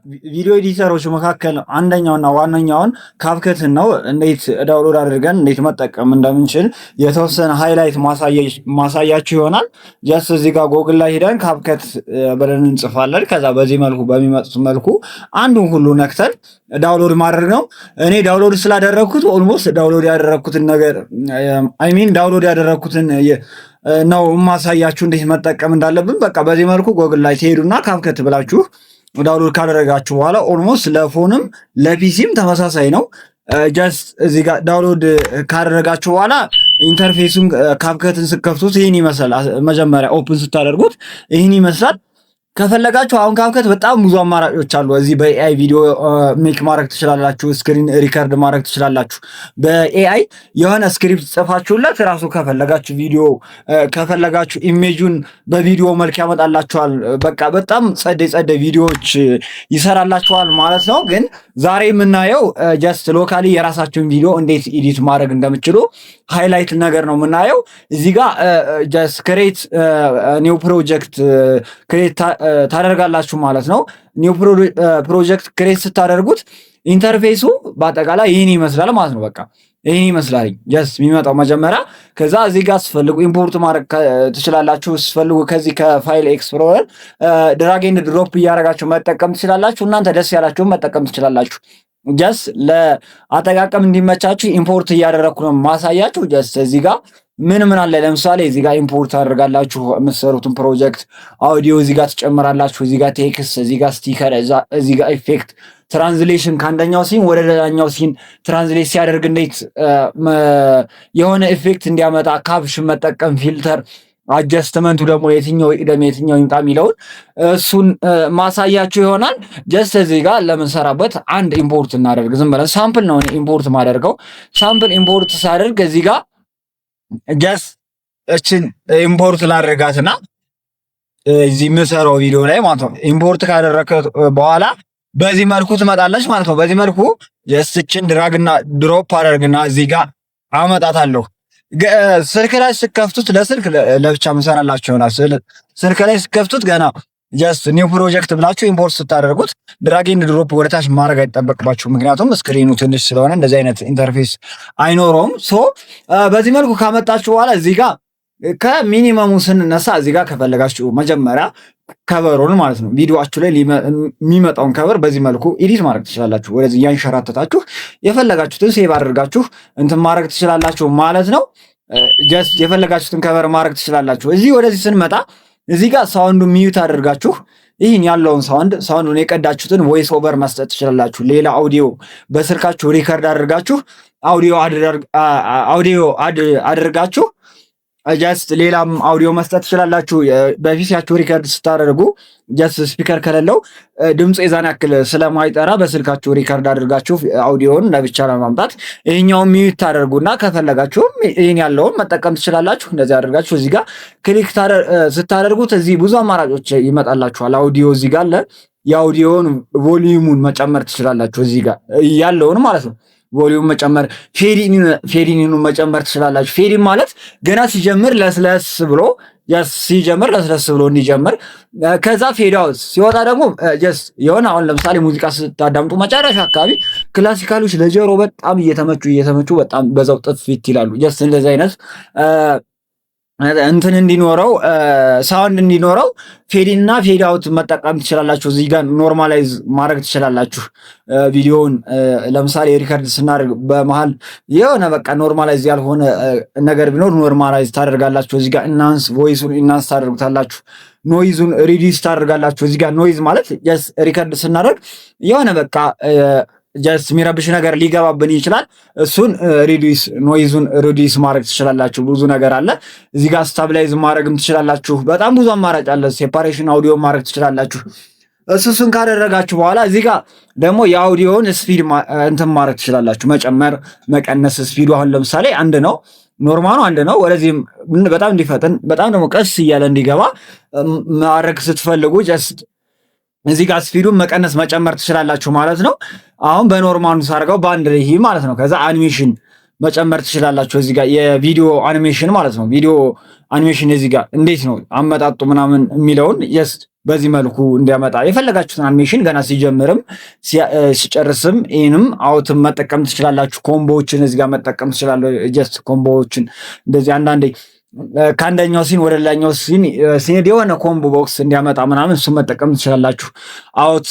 ከቪዲዮ editor ኦች መካከል አንደኛውና ዋነኛውን CapCut ን ነው። እንዴት download አድርገን እንዴት መጠቀም እንደምንችል የተወሰነ highlight ማሳያችሁ ይሆናል። Just እዚህ ጋር ጎግል ላይ ሄደን CapCut ብለን እንጽፋለን። ከዛ በዚህ መልኩ በሚመጡት መልኩ አንዱን ሁሉ ነክተን download ማድረግ ነው። እኔ download ስላደረግኩት almost download ያደረግኩትን ነገር፣ I mean download ያደረግኩትን ነው የማሳያችሁ እንዴት መጠቀም እንዳለብን። በቃ በዚህ መልኩ ጎግል ላይ ትሄዱና CapCut ብላችሁ download ካደረጋችሁ በኋላ ኦልሞስት ለፎንም ለፒሲም ተመሳሳይ ነው። Just እዚህ ጋር download ካደረጋችሁ በኋላ interface ኡን CapCut ን ስትከፍቱት ይህን ይመስላል። መጀመሪያ open ስታደርጉት ይህን ይመስላል። ከፈለጋችሁ አሁን CapCut በጣም ብዙ አማራጮች አሉ። እዚህ በ AI ቪዲዮ make ማድረግ ትችላላችሁ። Screen record ማድረግ ትችላላችሁ። በ AI የሆነ script ጽፋችሁለት ራሱ ከፈለጋችሁ ቪዲዮ፣ ከፈለጋችሁ image ኡን በቪዲዮ መልክ ያመጣላችኋል። በቃ በጣም ጸዴ ጸዴ ቪዲዮዎች ይሰራላችኋል ማለት ነው። ግን ዛሬ የምናየው just locally የራሳችሁን ቪዲዮ እንዴት edit ማድረግ እንደምትችሉ highlight ነገር ነው የምናየው። እዚህ ጋር just create new project create ታደርጋላችሁ ማለት ነው። New project create ስታደርጉት interface ኡ በአጠቃላይ ይህን ይመስላል ማለት ነው። በቃ ይህን ይመስላል just የሚመጣው መጀመሪያ። ከዛ እዚህ ጋር ስትፈልጉ import ማድረግ ትችላላችሁ። ስትፈልጉ ከዚህ ከ file explorer drag and drop እያደረጋችሁ መጠቀም ትችላላችሁ። እናንተ ደስ ያላችሁን መጠቀም ትችላላችሁ። Just ለአጠቃቀም እንዲመቻችሁ import እያደረግኩ ነው ማሳያችሁ። Just እዚህ ጋር ምን ምን አለ? ለምሳሌ እዚህ ጋር import ታደርጋላችሁ የምትሰሩትን ፕሮጀክት፣ አውዲዮ እዚህ ጋር ትጨምራላችሁ፣ እዚህ ጋር text፣ እዚህ ጋር sticker፣ እዚህ ጋር effect፣ translation፣ ከአንደኛው scene ወደ ሌላኛው scene translate ሲያደርግ እንዴት የሆነ effect እንዲያመጣ፣ caption መጠቀም፣ filter adjustment ኡ ደግሞ የትኛው ይቅደም የትኛው ይምጣ የሚለውን እሱን ማሳያችሁ ይሆናል። Just እዚህ ጋር ለምንሰራበት አንድ import እናደርግ። ዝም ብለን sample ነው import ማደርገው። Sample import ሳደርግ እዚህ ጋር just እችን import ላደርጋትና እዚህ የምሰራው ቪዲዮ ላይ ማለት ነው። Import ካደረግኩ በኋላ በዚህ መልኩ ትመጣለች ማለት ነው። በዚህ መልኩ just እችን drag ና drop አደርግና እዚህ ጋር አመጣታለሁ። ስልክ ላይ ስከፍቱት፣ ለስልክ ለብቻ ምሰራላችሁ ይሆናል። ስልክ ላይ ስከፍቱት ገና just new project ብላችሁ import ስታደርጉት drag and drop ወደታች ማድረግ አይጠበቅባችሁ። ምክንያቱም screen ኑ ትንሽ ስለሆነ እንደዚህ አይነት interface አይኖረውም። So በዚህ መልኩ ካመጣችሁ በኋላ እዚህ ጋር ከ minimum ኡ ስንነሳ እዚህ ጋር ከፈለጋችሁ መጀመሪያ cover ኡን ማለት ነው፣ ቪዲዮአችሁ ላይ የሚመጣውን cover በዚህ መልኩ edit ማድረግ ትችላላችሁ። ወደዚህ እያንሸራተታችሁ የፈለጋችሁትን save አድርጋችሁ እንትን ማድረግ ትችላላችሁ ማለት ነው። Just የፈለጋችሁትን cover ማድረግ ትችላላችሁ። እዚህ ወደዚህ ስንመጣ እዚህ ጋር sound ኡ mute አድርጋችሁ ይህን ያለውን sound ኡን የቀዳችሁትን voice over መስጠት ትችላላችሁ። ሌላ አውዲዮ በስልካችሁ record አድርጋችሁ፣ አውዲዮ አድርጋችሁ just ሌላም አውዲዮ መስጠት ትችላላችሁ። በ PC ያችሁ record ስታደርጉ just speaker ከሌለው ድምፁ የዛን ያክል ስለማይጠራ በስልካችሁ record አድርጋችሁ አውዲዮን ለብቻ ለማምጣት ይህኛውን mute ታደርጉና ከፈለጋችሁም ይህን ያለውን መጠቀም ትችላላችሁ። እንደዚህ አድርጋችሁ እዚህ ጋር click ስታደርጉት እዚህ ብዙ አማራጮች ይመጣላችኋል። አውዲዮ እዚህ ጋር አለ። የ audio ን volume ኡን መጨመር ትችላላችሁ። እዚህ ጋር ያለውን ማለት ነው። Volume መጨመር፣ fade in ኡን መጨመር ትችላላችሁ። Fade in ማለት ገና ሲጀምር ለስለስ ብሎ፣ ሲጀምር ለስለስ ብሎ እንዲጀምር፣ ከዛ fade out ሲወጣ ደግሞ just የሆነ አሁን ለምሳሌ ሙዚቃ ስታዳምጡ መጨረሻ አካባቢ classical ኦች ለጆሮ በጣም እየተመቹ እየተመቹ በጣም በዛው ጥፍት ይላሉ። Just እንደዚህ አይነት እንትን እንዲኖረው፣ sound እንዲኖረው fade in እና fade out መጠቀም ትችላላችሁ። እዚህ ጋር normalize ማድረግ ትችላላችሁ። ቪዲዮውን ለምሳሌ record ስናደርግ በመሀል የሆነ በቃ normalize ያልሆነ ነገር ቢኖር normalize ታደርጋላችሁ። እዚህ ጋር enhance፣ voice ኡን enhance ታደርጉታላችሁ። Noise ኡን reduce ታደርጋላችሁ። እዚህ ጋር noise ማለት just record ስናደርግ የሆነ በቃ just የሚረብሽ ነገር ሊገባብን ይችላል። እሱን reduce፣ noise ኡን reduce ማድረግ ትችላላችሁ። ብዙ ነገር አለ። እዚህ ጋር stabilize ማድረግም ትችላላችሁ። በጣም ብዙ አማራጭ አለ። Separation audio ማድረግ ትችላላችሁ። እሱን ካደረጋችሁ በኋላ እዚህ ጋር ደግሞ የ audio ን speed እንትን ማድረግ ትችላላችሁ። መጨመር፣ መቀነስ። Speed ኡ አሁን ለምሳሌ አንድ ነው፣ normal ኡ አንድ ነው። ወደዚህም በጣም እንዲፈጥን፣ በጣም ደግሞ ቀስ እያለ እንዲገባ ማድረግ ስትፈልጉ just እዚህ ጋር speed ኡን መቀነስ መጨመር ትችላላችሁ ማለት ነው። አሁን በ normal ኡ ሳደርገው በአንድ ይሄ ማለት ነው። ከዛ አኒሜሽን መጨመር ትችላላችሁ። እዚህ ጋር የቪዲዮ አኒሜሽን ማለት ነው። ቪዲዮ አኒሜሽን እዚህ ጋር እንዴት ነው አመጣጡ ምናምን የሚለውን just በዚህ መልኩ እንዲያመጣ የፈለጋችሁትን አኒሜሽን ገና ሲጀምርም ሲጨርስም in ም out ም መጠቀም ትችላላችሁ። Combo ዎችን እዚህ ጋር መጠቀም ትችላላችሁ። Just combo ዎችን እንደዚህ አንዳንዴ ከአንደኛው scene ወደ ሌላኛው scene ሲሄድ የሆነ combo box እንዲያመጣ ምናምን እሱን መጠቀም ትችላላችሁ። Out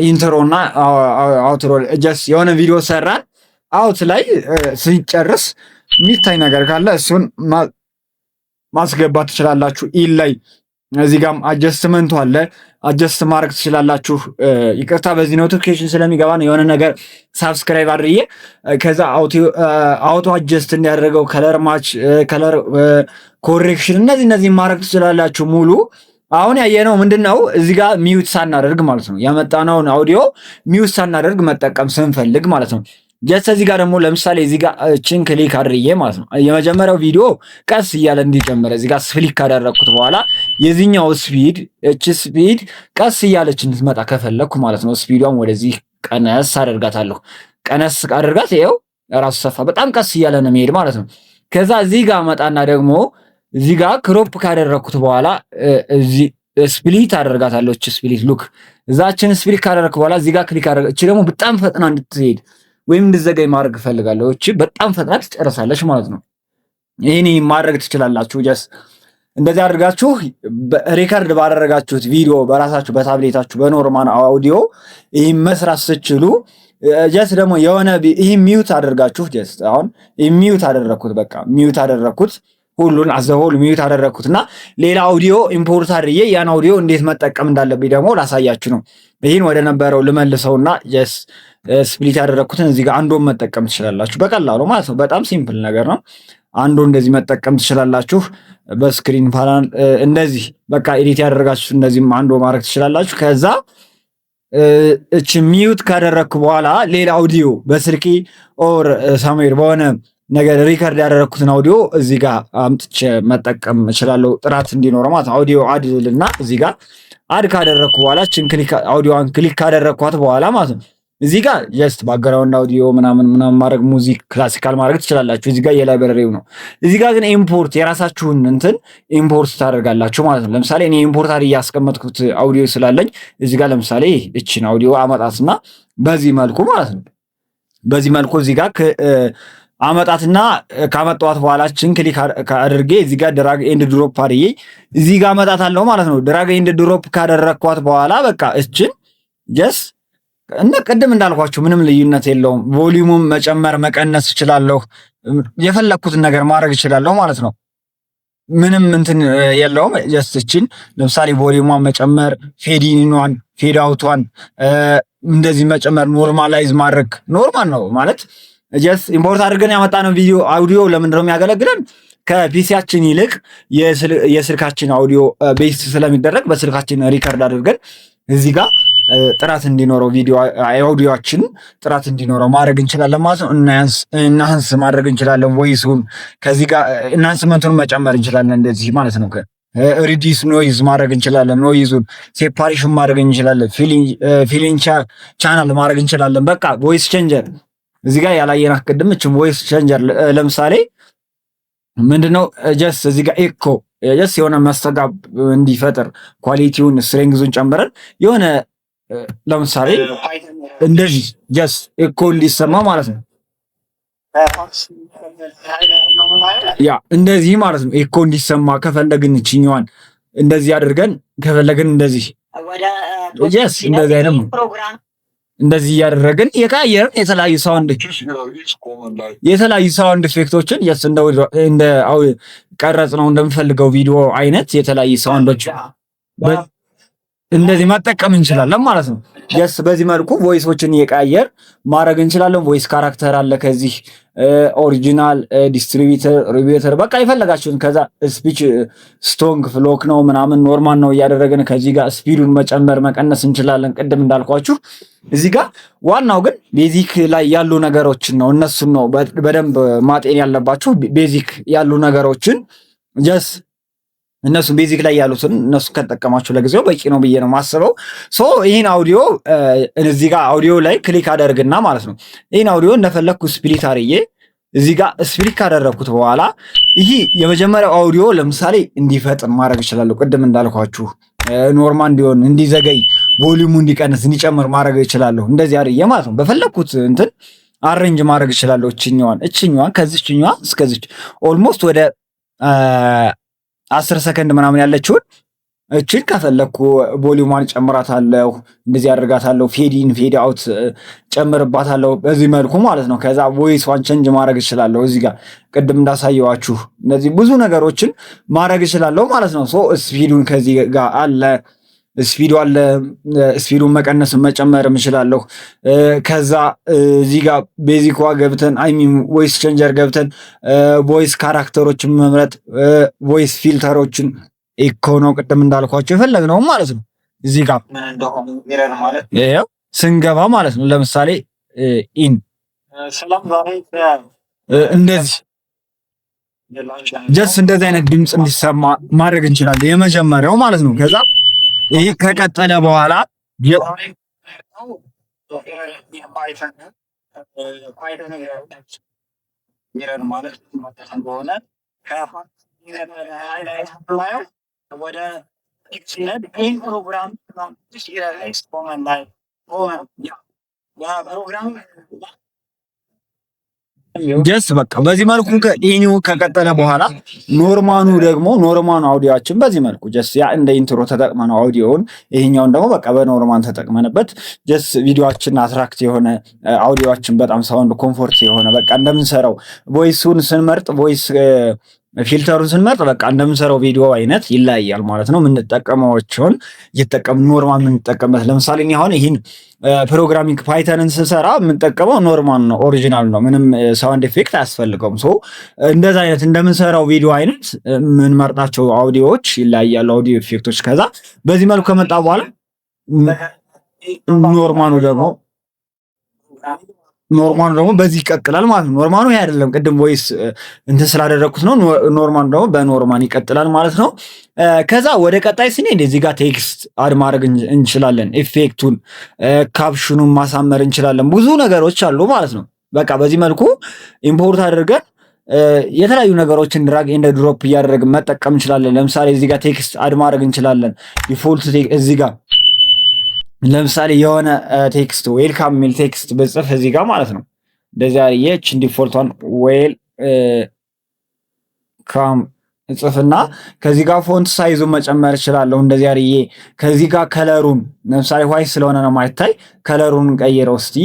intro እና outro just የሆነ ቪዲዮ ሰራን፣ out ላይ ሲጨርስ የሚታይ ነገር ካለ እሱን ማስገባት ትችላላችሁ። In ላይ እዚህ ጋም adjustment ኡ አለ፣ adjust ማድረግ ትችላላችሁ። ይቅርታ በዚህ notification ስለሚገባ ነው። የሆነ ነገር subscribe አድርጌ ከዛ auto adjust እንዲያደርገው color match፣ color correction እነዚህ ማድረግ ትችላላችሁ። ሙሉ አሁን ያየነው ምንድን ነው? እዚህ ጋር mute ሳናደርግ ማለት ነው፣ ያመጣነውን audio mute ሳናደርግ መጠቀም ስንፈልግ ማለት ነው። Just እዚህ ጋር ደግሞ ለምሳሌ እዚህ ጋር እችን click አድርጌ ማለት ነው፣ የመጀመሪያው ቪዲዮ ቀስ እያለ እንዲጨምር እዚህ ጋር click ካደረግኩት በኋላ የዚህኛው speed፣ እች speed ቀስ እያለች እንድትመጣ ከፈለግኩ ማለት ነው፣ speed ዷን ወደዚህ ቀነስ አደርጋታለሁ። ቀነስ አደርጋት፣ ይኸው ራሱ ሰፋ፣ በጣም ቀስ እያለ ነው የሚሄድ ማለት ነው። ከዛ እዚህ ጋር መጣና ደግሞ እዚህ ጋር crop ካደረግኩት በኋላ እዚህ split አደርጋታለሁ። እች split፣ look፣ እዛችን split ካደረግኩ በኋላ እዚህ ጋር click አደረግ፣ እቺ ደግሞ በጣም ፈጥና እንድትሄድ ወይም እንድዘገይ ማድረግ እፈልጋለሁ። እቺ በጣም ፈጥና ትጨርሳለች ማለት ነው። ይህን ማድረግ ትችላላችሁ። Just እንደዚህ አድርጋችሁ record ባደረጋችሁት ቪዲዮ በራሳችሁ በ tablet ኣችሁ በ normal audio ይህ መስራት ስትችሉ just ደግሞ የሆነ ይህ mute አደርጋችሁ፣ just አሁን ይህ mute አደረግኩት፣ በቃ mute አደረግኩት፣ ሁሉን as a whole mute አደረግኩት እና ሌላ audio import አድርጌ ያን አውዲዮ እንዴት መጠቀም እንዳለብኝ ደግሞ ላሳያችሁ ነው። ይህን ወደ ነበረው ልመልሰውና just split ያደረግኩትን እዚህ ጋር undo ን መጠቀም ትችላላችሁ በቀላሉ ማለት ነው። በጣም simple ነገር ነው። Undo እንደዚህ መጠቀም ትችላላችሁ። በ screen panel እንደዚህ በቃ edit ያደረጋችሁት እንደዚህም undo ማድረግ ትችላላችሁ። ከዛ እች mute ካደረግኩ በኋላ ሌላ አውዲዮ በስልኬ or somewhere በሆነ ነገር record ያደረግኩትን አውዲዮ እዚህ ጋር አምጥቼ መጠቀም እችላለሁ፣ ጥራት እንዲኖረው ማለት ነው። Audio add ልና እዚህ ጋር add ካደረግኩ በኋላ ችን click audio ዋን click ካደረግኳት በኋላ ማለት ነው፣ እዚህ ጋር just background audio ምናምን ምናምን ማድረግ፣ music classical ማድረግ ትችላላችሁ። እዚህ ጋር የ library ው ነው። እዚህ ጋር ግን import የራሳችሁን እንትን import ታደርጋላችሁ ማለት ነው። ለምሳሌ እኔ import አድርጌ ያስቀመጥኩት አውዲዮ ስላለኝ እዚህ ጋር ለምሳሌ እችን አውዲዮ አመጣትና በዚህ መልኩ ማለት ነው። በዚህ መልኩ እዚህ ጋር አመጣትና ካመጣኋት በኋላ ችን click አድርጌ እዚህ ጋር drag and drop አድርጌ እዚህ ጋር አመጣታለሁ ማለት ነው። Drag and drop ካደረግኳት በኋላ በቃ እችን just እና ቅድም እንዳልኳችሁ ምንም ልዩነት የለውም። Volume ኡን መጨመር መቀነስ እችላለሁ። የፈለግኩትን ነገር ማድረግ እችላለሁ ማለት ነው። ምንም እንትን የለውም። Just እችን ለምሳሌ volume ሟን መጨመር፣ fade in ኗን፣ fade out ቷን እንደዚህ መጨመር፣ normalize ማድረግ normal ነው ማለት just import አድርገን ያመጣነው ቪዲዮ አውዲዮ ለምንድን ነው የሚያገለግለን? ከ PC ያችን ይልቅ የስልካችን audio best ስለሚደረግ በስልካችን record አድርገን እዚህ ጋር ጥራት እንዲኖረው፣ ቪዲዮ አውዲዮችን ጥራት እንዲኖረው ማድረግ እንችላለን ማለት ነው። Enhance ማድረግ እንችላለን። Voice ኡን ከዚህ ጋር enhancement ኡን መጨመር እንችላለን እንደዚህ ማለት ነው። Reduce noise ማድረግ እንችላለን። Noise ኡን separation ማድረግ እንችላለን። Fill in channel ማድረግ እንችላለን። በቃ voice changer እዚህ ጋር ያላየናት ቅድም እችም voice changer ለምሳሌ ምንድነው? Just እዚህ ጋር echo፣ just የሆነ መስተጋብ እንዲፈጥር quality ውን strength ኡን ጨምረን የሆነ ለምሳሌ እንደዚህ just echo እንዲሰማ ማለት ነው። Yeah፣ እንደዚህ ማለት ነው። Echo እንዲሰማ ከፈለግን እችኛዋን እንደዚህ አድርገን ከፈለግን እንደዚህ just እንደዚህ አይነት እንደዚህ እያደረግን የቀያየርን የተለያዩ sound effect ኦችን just እንደ ቀረጽ ነው እንደምፈልገው ቪዲዮ አይነት የተለያዩ sound ኦች እንደዚህ መጠቀም እንችላለን ማለት ነው። Just በዚህ መልኩ voice ኦችን እየቀያየር ማድረግ እንችላለን። Voice character አለ ከዚህ original፣ distributor፣ ሪቢተር፣ በቃ የፈለጋችሁን። ከዛ speech strong flock ነው ምናምን normal ነው እያደረግን ከዚህ ጋር speed ኡን መጨመር መቀነስ እንችላለን። ቅድም እንዳልኳችሁ እዚህ ጋር ዋናው ግን basic ላይ ያሉ ነገሮችን ነው፣ እነሱን ነው በደንብ ማጤን ያለባችሁ። Basic ያሉ ነገሮችን just እነሱ basic ላይ ያሉትን እነሱ ከተጠቀማችሁ ለጊዜው በቂ ነው ብዬ ነው የማስበው። So ይህን አውዲዮ እዚህ ጋር አውዲዮ ላይ click አደርግና ማለት ነው፣ ይህን አውዲዮ እንደፈለግኩ split አርዬ እዚህ ጋር split ካደረግኩት በኋላ ይህ የመጀመሪያው አውዲዮ ለምሳሌ እንዲፈጥን ማድረግ እችላለሁ። ቅድም እንዳልኳችሁ normal እንዲሆን፣ እንዲዘገይ፣ volume ኡ እንዲቀንስ፣ እንዲጨምር ማድረግ እችላለሁ። እንደዚህ አድርጌ ማለት ነው። በፈለግኩት እንትን arrange ማድረግ እችላለሁ። እችኛዋን ከዚችኛዋ እስከዚች almost ወደ 10 ሰከንድ ምናምን ያለችውን እችን ከፈለግኩ volume ሟን ጨምራታለሁ፣ እንደዚህ አድርጋታለሁ። Fade in fade out ጨምርባታለሁ በዚህ መልኩ ማለት ነው። ከዛ voice ዋን change ማድረግ እችላለሁ። እዚህ ጋር ቅድም እንዳሳየዋችሁ እነዚህ ብዙ ነገሮችን ማድረግ እችላለሁ ማለት ነው። So speed ኡን ከዚህ ጋር አለ፣ speed ኡ አለ። Speed ኡን መቀነስ መጨመርም እችላለሁ። ከዛ እዚህ ጋር basic ዋ ገብተን፣ I mean voice changer ገብተን voice character ኦችን መምረጥ፣ voice filter ኦችን፣ echo ነው ቅድም እንዳልኳቸው የፈለግነው ማለት ነው። እዚህ ጋር ይኸው ስንገባ ማለት ነው። ለምሳሌ in እንደዚህ just እንደዚህ አይነት ድምፅ እንዲሰማ ማድረግ እንችላለን። የመጀመሪያው ማለት ነው። ከዛ ይህ ከቀጠለ በኋላ Just በቃ በዚህ መልኩ ኢኒው ከቀጠለ በኋላ normal ኡ ደግሞ normal ኡ audio ኣችን በዚህ መልኩ just ያ እንደ intro ተጠቅመነው አውዲዮውን፣ ይሄኛውን ደግሞ በቃ በ normal ተጠቅመንበት just ቪዲዮአችን attract የሆነ፣ አውዲዮአችን በጣም sound comfort የሆነ፣ በቃ እንደምንሰራው voice ኡን ስንመርጥ፣ voice filter ኡን ስንመርጥ በቃ እንደምንሰራው ቪዲዮ አይነት ይለያያል ማለት ነው። የምንጠቀመዋቸውን እየተጠቀም normal የምንጠቀምበት፣ ለምሳሌ እኔ አሁን ይህን programming Python ን ስሰራ የምንጠቀመው normal ነው፣ original ነው። ምንም sound effect አያስፈልገውም። So እንደዛ አይነት እንደምንሰራው ቪዲዮ አይነት የምንመርጣቸው አውዲዮዎች ይለያያሉ፣ audio effect ኦች። ከዛ በዚህ መልኩ ከመጣ በኋላ normal ኡ ደግሞ በዚህ ይቀጥላል ማለት ነው። Normal ኡ ይሄ አይደለም፣ ቅድም voice እንትን ስላደረግኩት ነው። Normal ኡ ደግሞ በ normal ይቀጥላል ማለት ነው። ከዛ ወደ ቀጣይ ስንሄድ እዚህ ጋር text add ማድረግ እንችላለን። Effect ኡን፣ caption ኑን ማሳመር እንችላለን። ብዙ ነገሮች አሉ ማለት ነው። በቃ በዚህ መልኩ import አድርገን የተለያዩ ነገሮችን drag and drop እያደረግን መጠቀም እንችላለን። ለምሳሌ እዚህ ጋር text add ማድረግ እንችላለን። Default እዚህ ጋር ለምሳሌ የሆነ text welcome የሚል text ብጽፍ እዚህ ጋር ማለት ነው። እንደዚያ የችን default ቷን welcome እጽፍና ከዚህ ጋር font size ኡን መጨመር እችላለሁ። እንደዚህ አርዬ ከዚህ ጋር color ኡን ለምሳሌ white ስለሆነ ነው ማይታይ፣ color ኡን ቀይረው እስቲ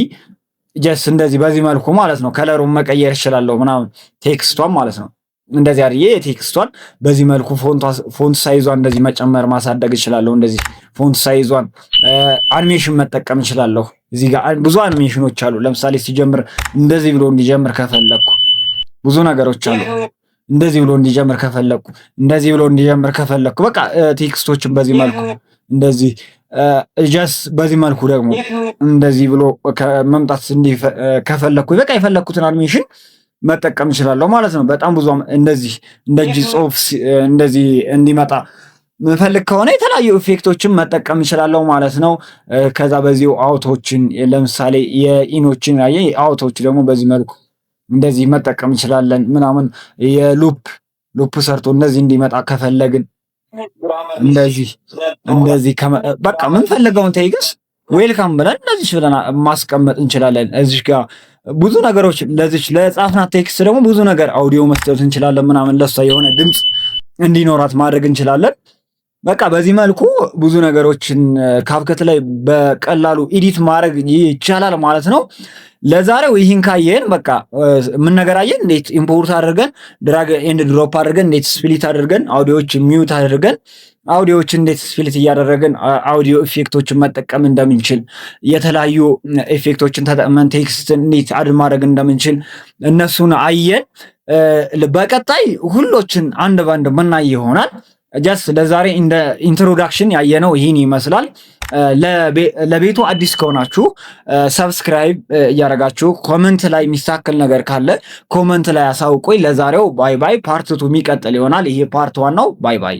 just እንደዚህ በዚህ መልኩ ማለት ነው። Color ኡን መቀየር እችላለሁ ምናምን text ቷን ማለት ነው። እንደዚህ አድርጌ የ text ቷን በዚህ መልኩ font size ዟን እንደዚህ መጨመር ማሳደግ እችላለሁ። እንደዚህ font size ዟን አኒሜሽን መጠቀም እችላለሁ። እዚህ ጋር ብዙ አኒሜሽኖች አሉ። ለምሳሌ ሲጀምር እንደዚህ ብሎ እንዲጀምር ከፈለግኩ ብዙ ነገሮች አሉ። እንደዚህ ብሎ እንዲጀምር ከፈለግኩ፣ እንደዚህ ብሎ እንዲጀምር ከፈለግኩ፣ በቃ text ኦችን በዚህ መልኩ እንደዚህ just በዚህ መልኩ ደግሞ እንደዚህ ብሎ መምጣት ከፈለግኩ በቃ የፈለግኩትን አኒሜሽን መጠቀም እችላለሁ ማለት ነው። በጣም ብዙ እንደዚህ እንደ እጅ ጽሁፍ እንደዚህ እንዲመጣ ምፈልግ ከሆነ የተለያዩ effect ኦችን መጠቀም እችላለሁ ማለት ነው። ከዛ በዚሁ out ኦችን ለምሳሌ የ in ኦችን ያየ out ኦች ደግሞ በዚህ መልኩ እንደዚህ መጠቀም እንችላለን ምናምን። የ loop ሰርቶ እንደዚህ እንዲመጣ ከፈለግን እንደዚህ እንደዚህ በቃ የምንፈልገውን text welcome ብለን እንደዚህ ብለን ማስቀመጥ እንችላለን። እዚህ ጋር ብዙ ነገሮች ለዚች ለጻፍናት text ደግሞ ብዙ ነገር አውዲዮ መስጠት እንችላለን ምናምን፣ ለሷ የሆነ ድምፅ እንዲኖራት ማድረግ እንችላለን። በቃ በዚህ መልኩ ብዙ ነገሮችን CapCut ላይ በቀላሉ edit ማድረግ ይቻላል ማለት ነው። ለዛሬው ይህን ካየን በቃ ምን ነገር አየን? እንዴት import አድርገን drag and drop አድርገን፣ እንዴት split አድርገን audio ዎች mute አድርገን አውዲዮዎች እንዴት split እያደረግን audio effect ኦችን መጠቀም እንደምንችል፣ የተለያዩ effect ኦችን ተጠቅመን text እንዴት add ማድረግ እንደምንችል እነሱን አየን። በቀጣይ ሁሎችን አንድ ባንድ ምናይ ይሆናል። Just ለዛሬ እንደ introduction ያየነው ይህን ይመስላል። ለቤቱ አዲስ ከሆናችሁ subscribe እያደረጋችሁ comment ላይ የሚስተካከል ነገር ካለ comment ላይ አሳውቁኝ። ለዛሬው bye bye። Part two የሚቀጥል ይሆናል። ይሄ part one ነው። Bye bye።